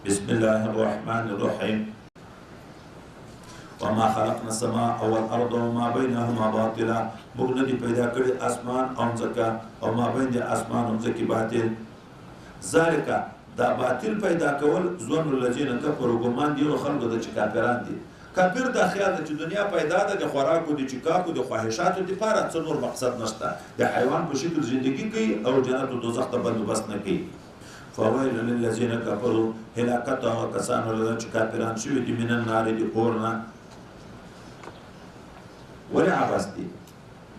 بسم الله الرحمن الرحیم. وما خلقنا السماء والارض وما بينهما باطلا. موږ نه دي پیدا کړي اسمان او مځکه او ما بین د اسمان او مځکې باطل. ذلک دا باطل پیدا کول ظن الذین کفروا، ګمان دی هغو خلکو ده چې کافران دي. کافر دا خیال ده چې دنیا پیدا ده د خوراکو، د چکاکو، د خواهشاتو دپاره، څه نور مقصد نشته. د حیوان په شکل زندګي کوي او جنت او دوزخ ته بندوبست نه کوي. فویل للذین کفروا، هلاکت هغه کسانو لره چې کافران شوي دي، من النار د اور نه. ولې عبث دي؟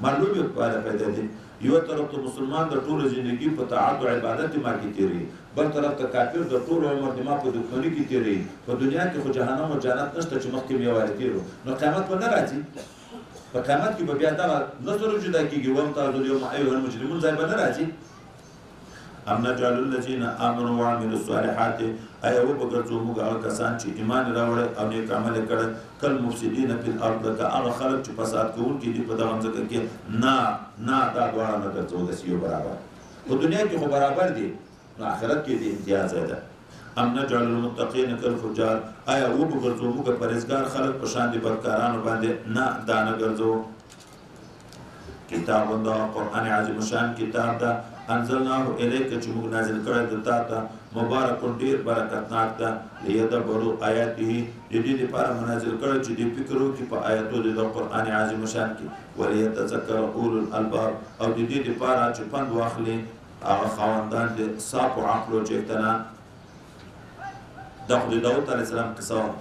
معلوم یې لپاره پیدا دي. یو طرف ته مسلمان د ټولو زندګي په طاعت او عبادت ما کې تېروي، بل طرف ته کافر د ټولو عمر د ما په دښمني کې تېروي. په دنیا کې خو جهنم او جنت نشته چې مخکې مې یوارې تېرو، نو قیامت به نه راځي. په قیامت کې به بیا دغه نه سره جدا کېږي، وامتازوا اليوم ایها المجرمون ځای به نه راځي. ام نجعل الذین آمنوا وعملوا الصالحات، آیا وبه ګرځو موږ هغه کسان چې ایمان یې راوړی او نیک عمل یې کړی، کالمفسدین فی الارض، لکه هغه خلک چې فساد کوونکي دي په دغه مځکه کې؟ نه نه، دا دواړه نه ګرځو داسې یو برابر. په دنیا کې خو برابر دي، نو آخرت کې د امتیاز ځای ده. ام نجعل المتقین کالفجار، آیا وبه ګرځو موږ پرهېزګار خلک په شان د بدکارانو باندې؟ نه، دا نه ګرځو. کتاب دا قرآن عظیم شان کتاب ده، انزلناه الیک چې موږ نازل کړی د تا ته، مبارک ډېر برکتناک ده، لیدبروا آیاته، د دې دپاره مو نازل کړی چې دوی فکر وکړي په آیتو د قرآن عظیم شان کې، ولیتذکر اولو الالباب، او د دې دپاره چې پند واخلي هغه خاوندان د صاف عقل او چښتنان. دا خو د داود علیه السلام قصه وه.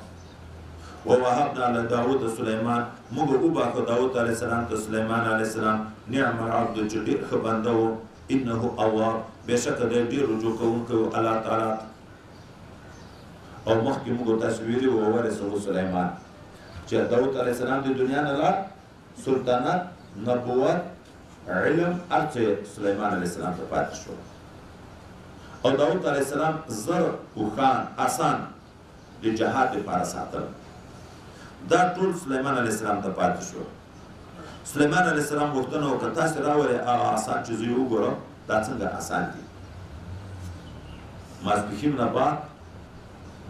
ووهبنا لداود سلیمان، موږ وباښه داود علیه السلام ته سلیمان علیه السلام، نعم العبد چې ډېر ښه بنده و، انه اواب، بېشکه دی ډېر رجوع کوونکی و الله تعالی. او مخکې موږ تاسو ویلي وو وورثه سلیمان، چې داود علیه السلام د دنیا نه لاړ، سلطنت، نبوت، علم هر څه سلیمان علیه السلام ته پاتې شو. او داود علیه السلام 1000 اوښان اسان د جهاد لپاره ساتل، دا ټول سلیمان علیه السلام ته پاتې شو. سلیمان علیه السلام غوښتنه وکړه، تاسې راولئ هغه اسان چې زه یې وګورم دا څنګه اسان دي. ماسپښین نه بعد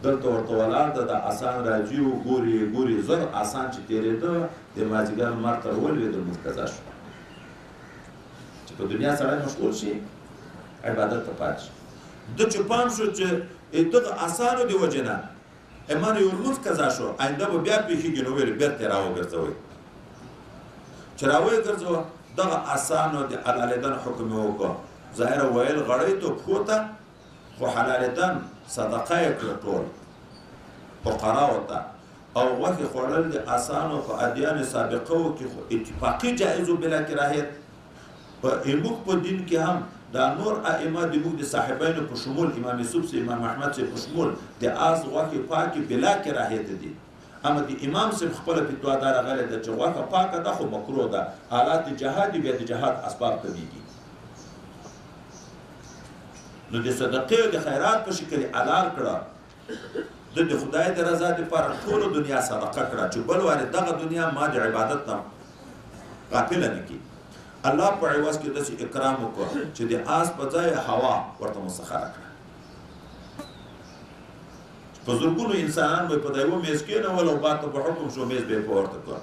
دلته ورته ولاړ ده، دا اسان راځي او ګوري ګوري، 1000 اسان چې تېرېده د مازدیګر لمر ته ولوېده، لمونځ قضا شو. چې په دنیا سړی مشغول شي عبادت ته پاتې شي. ده چې پام شو چې دغه اسانو د وجې نه ایمان یو لمونځ قضا شو، آینده به بیا پېښېږي، نو ویل بېرته یې راوګرځوئ. چې راویې ګرځوه دغه اسانو د حلالېدن حکم یې وکړ. ظاهره ویل غړی ته پښو ته، خو حلالېدن صدقه یې کړه ټول فقراو ته. او غوښې خوړل د اسانو په ادیانو سابقو کې خو اتفاقي جایز و بلا کراهیت. په موږ په دین کې هم دا نور ائمه د موږ د صاحبینو په شمول، امام یوسف صاحب، امام احمد صاحب په شمول، د آس غوښې پاکې بلا کراهیت دي. اما د امام صاحب خپله فتوا دا راغلې ده چې غوښه پاکه ده خو مکروه ده، آلات جهاد دي، بیا د جهاد اسباب کمیږي. نو د صدقې او د خیرات په شکل یې حلال کړه. ده د خدای د رضا دپاره ټوله دنیا صدقه کړه چې بل وارې دغه دنیا ما د عبادت نه غافله نه کړي. الله په عوض کې داسې اکرام وکړ چې د آس په ځای هوا ورته مسخره کړه. په زرګونو انسانان به په د یوه میز کېنول او باد ته په حکم شو، میز به یې په ورته کړ.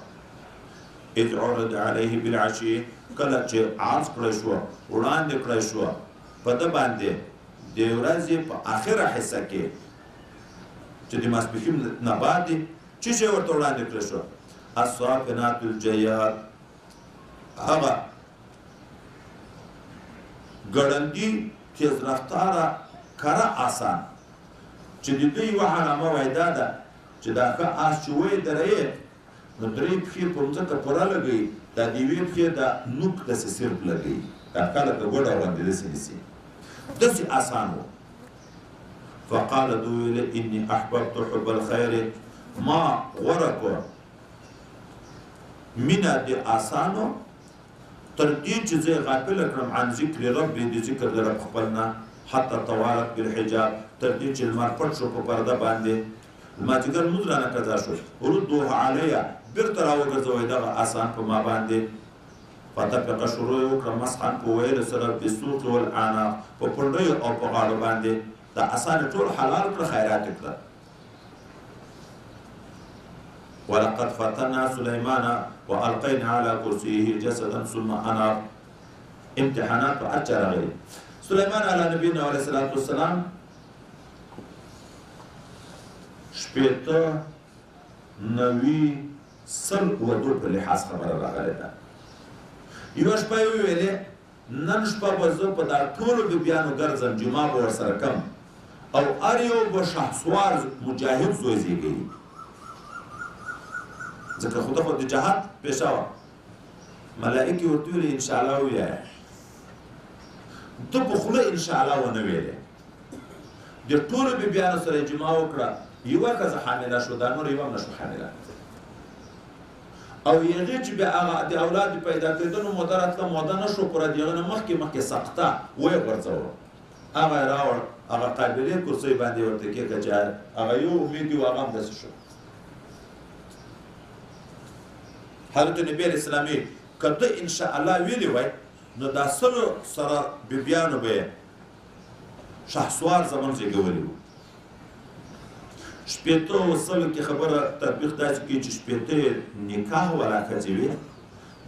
اذ عرض علیه بالعشي، کله چې عرض کړی شو، وړاندې کړی شو په ده باندې د ورځې په آخره حصه کې چې د ماسپښین نه بعد دی، څه شی ورته وړاندې کړی شو؟ الصافنات الجیاد، هغه ګړندي تیز رفتاره کره آسان چې د دوی یوه علامه وایي دا ده چې دا ښه آس چې ویې درېیې نو درې پښې په مځکه پوره لګوي، دا د یوې پښې دا نوک داسې صرف لګوي، دا ښه لکه ګوډه غوندې داسې نیسي، داسې آسان و. فقال ده وویل انی احببت حب الخیر، ما غوره کړه مینه د آسانو تر دې چې زه یې غافله کړم عن ذکر ربي، د ذکر د رب خپل نه، حتی توارت بالحجاب، تر دې چې لمر پټ شو په پرده باندې، مازدیګر لمونځ رانه قضا شو، ردوه علیه، بېرته راوګرځوئ دغه آسان په ما باندې. فطفق، شروع یې وکړه مسحا په ویلو سره بالسوق والاعناق، په پنډیو او په غاړو باندې. دا اسان ټول حلال کړه، خیرات کړه. ولقد فتنا سليمان والقينا على كرسيه جسدا ثم اناب. امتحانات په هر چا راغلي. سليمان علی نبینا علیه الصلاة والسلام 96 90 100 ودو په لحاظ خبره راغلې ده. یوه شپه یې وویلې نن شپه به زه په دا ټولو بیبیانو ګرځم، جمعه به ورسره کم او هر یو به شهسوار مجاهد زوی زیږوي، ځکه خو ده خو د جهاد پیشه وه. ملائکې ورته وویلې انشاءالله ووایه. ده په خوله انشاءالله ونه ویلې. د ټولو بیبیانو سره یې جمعه وکړه، یوه ښځه حامله شوه، دا نور یوه هم نه شوه حامله. او هغې چې بیا هغه د اولاد پیدا کېدلو موده راتله، موده نه شوه پوره، د هغه نه مخکې مخکې سقطه ویې غورځوه. هغه یې راوړ، هغه قابلې کرسۍ باندې ورته کېښه چې هغه یو امید و، هغه هم داسې شو. حضرت نبي علیه السلام یې که ده انشاءالله ویلي وای نو دا 100 سره بیبیانو به یې شهسوار زمن زېږولي وو. 60 او 100 کې خبره تطبیق داسې کوي چې 60 نکاح والا ښځې وې،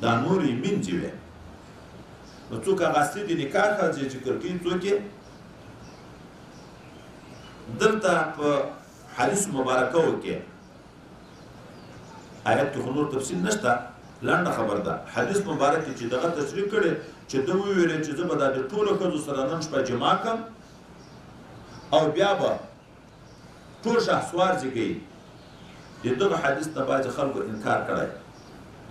دا نورې مینځې وې. نو څوک هغه اصلي د نکاح ښځې ذکر کوي، څوک یې دلته په حدیث مبارکو کې آیت کې خو نور تفصیل نشته، لنډه خبر ده. حدیث مبارک کې چې دغه تشریح کړی چې ده وویلې چې زه به دا د ټولو ښځو سره نن شپه جماع کړم او بیا به ټول شهسوار زیږوي. د دغه حدیث نه بعضې خلکو انکار کړی،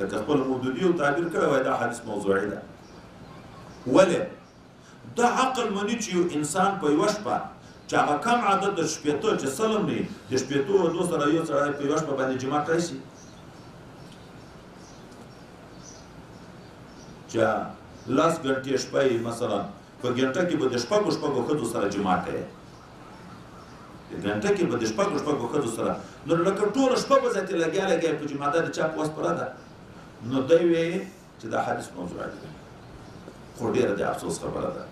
لکه خپل مودودي او تعبیر کړی، وایي دا حدیث موضوعي ده. ولې؟ دا عقل مني چې یو انسان په یوه شپه چې هغه کم عدد د 60 چې 100 هم نه وي، د 60 ودو سره یو سړی په یوه شپه باندې جماع کړی شي، چې 10 ګنټې شپه یې مثلا په ګنټه کې به د 6 6 ښځو سره جماع کوي، ګنټه کې به د 6 6 ښځو سره، نو لکه ټوله شپه به ځکه لګیا لګیا په جماع، دا د چا په وس پوره ده؟ نو دی ویې چې دا حدیث موضوع دی. خو ډېره د افسوس خبره ده.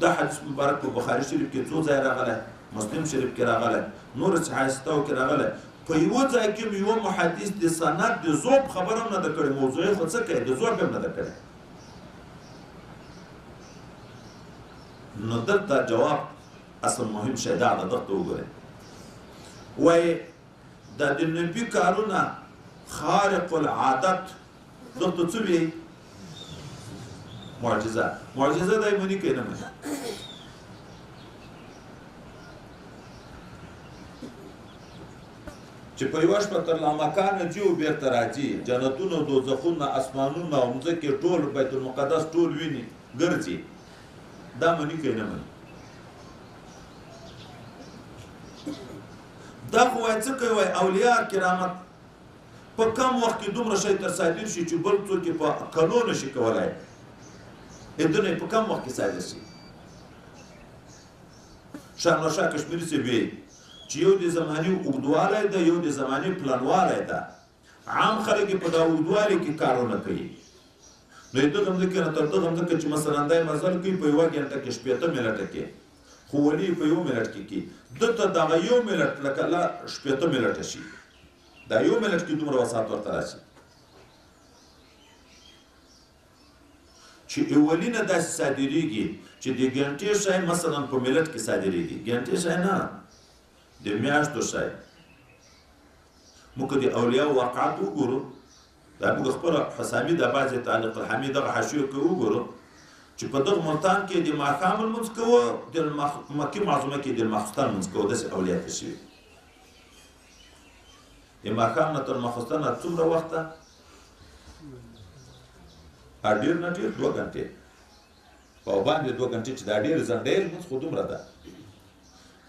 دا حدیث مبارک په بخاري شریف کې څو ځای راغلی، مسلم شریف کې راغلی، نور صحاح ستو کې راغلی. په یوه ځای کې هم یوه محدث د سند د ضعف خبره هم نه ده کړې، موضوعي خو څه کوي، د ضعف هم نه ده کړې. نو دلته جواب اصل مهم شی دا ده، دلته وګورئ. وایي دا د نبي کارونه خارق العادت، دلته څه وایي؟ معجزه. معجزه دی مني که نه مني؟ چې په یوه شپه تر لامکانه ځي او بېرته راځي، جنتونه، دوزخونه، اسمانونه او مځکې ټول بیت المقدس ټول ویني، ګرځي، دا مني که نه مني؟ دا خو وایي څه کوي؟ وایي اولیاء کرامت په کم وخت کې دومره شی تر صادر شي چې بل څوک یې په کلو نه شي کولی، دونه یې په کم وخت کې صادر شي. شاه انور شاه کشمیري صاحب وایي چې یو د زمانې اوږدوالی ده، یو د زمانې پلنوالی ده. عام خلک یې په دا اوږدوالي کې کارونه کوي. نو یې دغه مځکې نه تر دغه مځکه چې مثلا دی مزل کوي په یوه ګنټه کې 60 منټه کې، خو ولي په یو منټ کې کوي، ده ته دغه یو منټ لکه لا 60 منټه شي، دا یو منټ کې دومره وسعت ورته راشي چې اولي نه داسې صادرېږي چې د ګنټې شی مثلا په منټ کې صادرېږي، ګنټې شی نه، د میاشتو شی. موږ د اولیاء واقعات وګورو، دا موږ خپله حسامي د بعضې تعلق الحمید دغه حاشیو کې وګورو چې په دغه ملتان کې د ماښام لمونځ کوه، د مکې معظومه کې د ماخستن لمونځ کوه، داسې اولیاء تېر شوي. د ماښام نه تر ماخستنه څومره وخت ده؟ ډېر نه ډېر 2 ګنټې، په باندې 2 ګنټې چې دا ډېر ځنډی لمونځ خو دومره ده.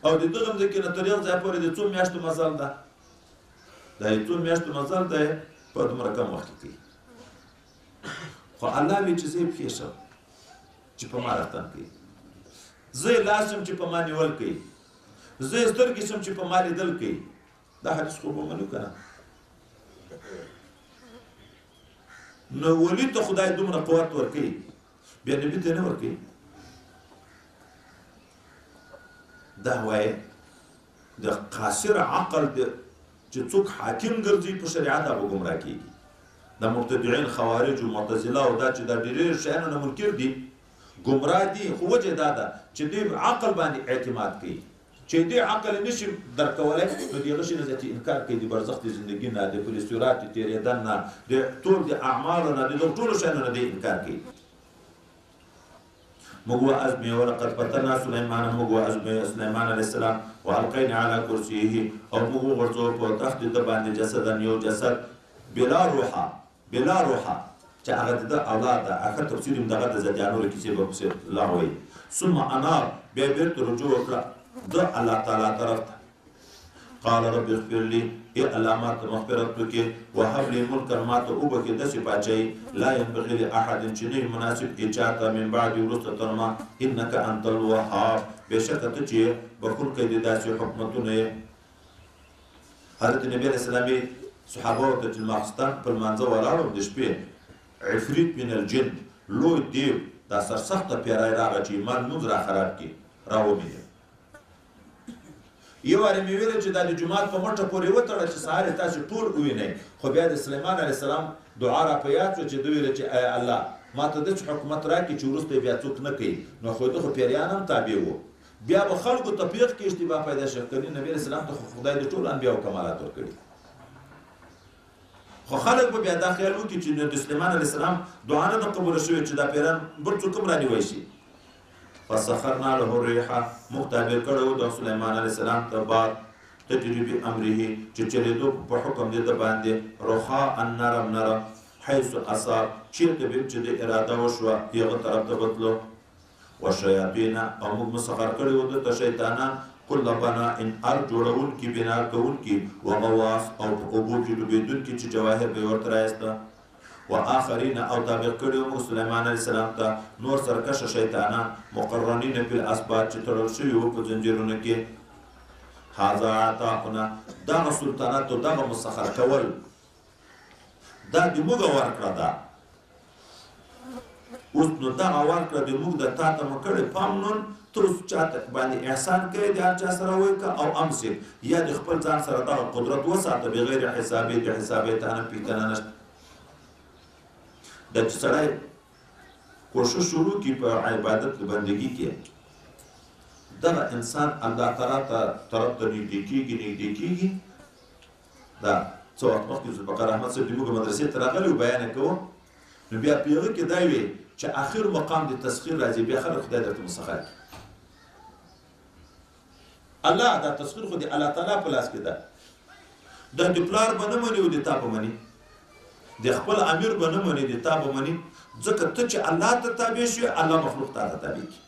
او د دغه مځکې نه تر یو ځای پورې د څو میاشتو مزل ده، دا یې څو میاشتو مزل دی په دومره کم وخت کې کوي. خو الله وایي چې زه یې پښې شم چې په ما رفتن کوي، زه یې لاس شم چې په ما نیول کوي، زه یې سترګې شم چې په ما لیدل کوي. دا حدیث خو به منو که نه؟ نو ولي ته خدای دومره قوت ورکوي، بیا نبي ته نه ورکوي. دا وایي د قاصر عقل چې څوک حاکم ګرځي په شریعت به ګمراه کېږي. د مبتدعين خوارج او معتزله او دا چې دا ډېر شیانو نه منکر دي ګمراه دي، خو وجه دا ده چې دوی عقل باندې اعتماد کوي، چې دوی عقل نشي درکولی نو د هغه شي نه چې انکار کوي، د برزخ د زندګي نه، د پل صراط د تېرېدل نه، د ټول د اعمالو نه، د دغو ټولو شیانو نه دی انکار کوي. موږ وازمې ولقد فتنا سلیمان، موږ وازمې سلیمان علیه السلام، والقینا علی کرسیه، او موږ وغورځوه په تخت د ده باندې جسدا، یو جسد بلا روحه، بلا روحه چې هغه د ده اولاد ده. اخر تفسیر هم دغه د زدیانو کیسې به پسې لغوي. ثم انار، بیا بېرته رجوع وکړه ده الله تعالی طرف ته. قال رب اغفر لي، ای الله ما ته مغفرت وکړې، وهب لي ملکا، ما ته وبښې داسې پاچاهي لا ينبغي لأحد چې نه وي مناسب هېچا ته من بعدي وروسته تر ما، انک انت الوهاب، بېشکه ته چې بښونکی دې داسې حکومتونه یې. حضرت نبي علیه السلام یې صحابه ته چې ماخستن په لمانځه ولاړ وم د شپې، عفریت من الجن، لوی دیو دا سرسخته پیری راغی چې ایمان لمونځ را خراب کړي، را ومې. یو وارې مې ویل چې دا د جومات په مټه پورې وتړه چې سهار یې تاسې ټول ووینئ، خو بیا د سلیمان علیه السلام دعا را په یاد شوه چې ده ویل چې ای الله ما ته داسې حکومت راکړي چې وروسته یې بیا څوک نه کوي. نو خو ده خو پیریان هم تابع وو، بیا به خلکو ته پېښ کې اشتباه پیدا شي. کني نبي علیه السلام ته خو خدای د ټولو انبیاو کمالات ورکړي، خو خلک به بیا دا خیال وکړي چې د سلیمان علیه السلام دعا نه ده قبوله شوې چې دا پیران بل څوک هم رانیوی شي. فسخرنا له الريح، موږ تابع کړی و د سلیمان علیه السلام ته باد تجري بامره چې چلېدو په حکم د ده باندې رخاء نرم نرم، حیث اصاب، چېرته به چې د اراده وشوه هغه طرف ته به تلو. والشیاطین، او موږ مسخر کړي وو ده ته شیطانان، کل بناء، هر جوړونکي بنا کوونکي، وغواص، او په اوبو کې ډوبېدونکي چې جواهر به یې ورته راایسته. وآخرین، او تابع کړي وو موږ سلیمان علیه السلام ته نور سرکشه شیطانان، مقرنین فی الاسباط، چې تړل شوي وو په ځنځیرونو کې. هذا عطاؤنا، دغه سلطنت او دغه مسخر کول دا د موږ ورکړه ده. اوس نو دغه ورکړه د موږ د تا ته مو کړې، فمنن، ته اوس چا ته باندې احسان کوې، د هر چا سره وکړه، او امسک، یا د خپل ځان سره دغه قدرت وساته بغیر حسابې، د حسابې تا نه پوښتنه نشته. دا چې سړی کوشش شروع کړي په عبادت بندګي کې، دغه انسان الله تعالی ته طرف ته نږدې کېږي، نږدې کېږي. دا څه وخت مخکې ذوالفقار احمد صاحب د موږ مدرسې ته راغلی و، بیان یې کوه. نو بیا په هغه کې دا وي چې آخر مقام د تسخیر راځي، بیا خلک خدای درته مسخر کړي. الله دا تسخیر خو د الله تعالی په لاس کې ده. دا د پلار به نه مني او د تا به مني، د خپل امیر به نه مني، د تا به مني، ځکه ته چې الله ته تابع شوې، الله مخلوق تا ته تابع کړي.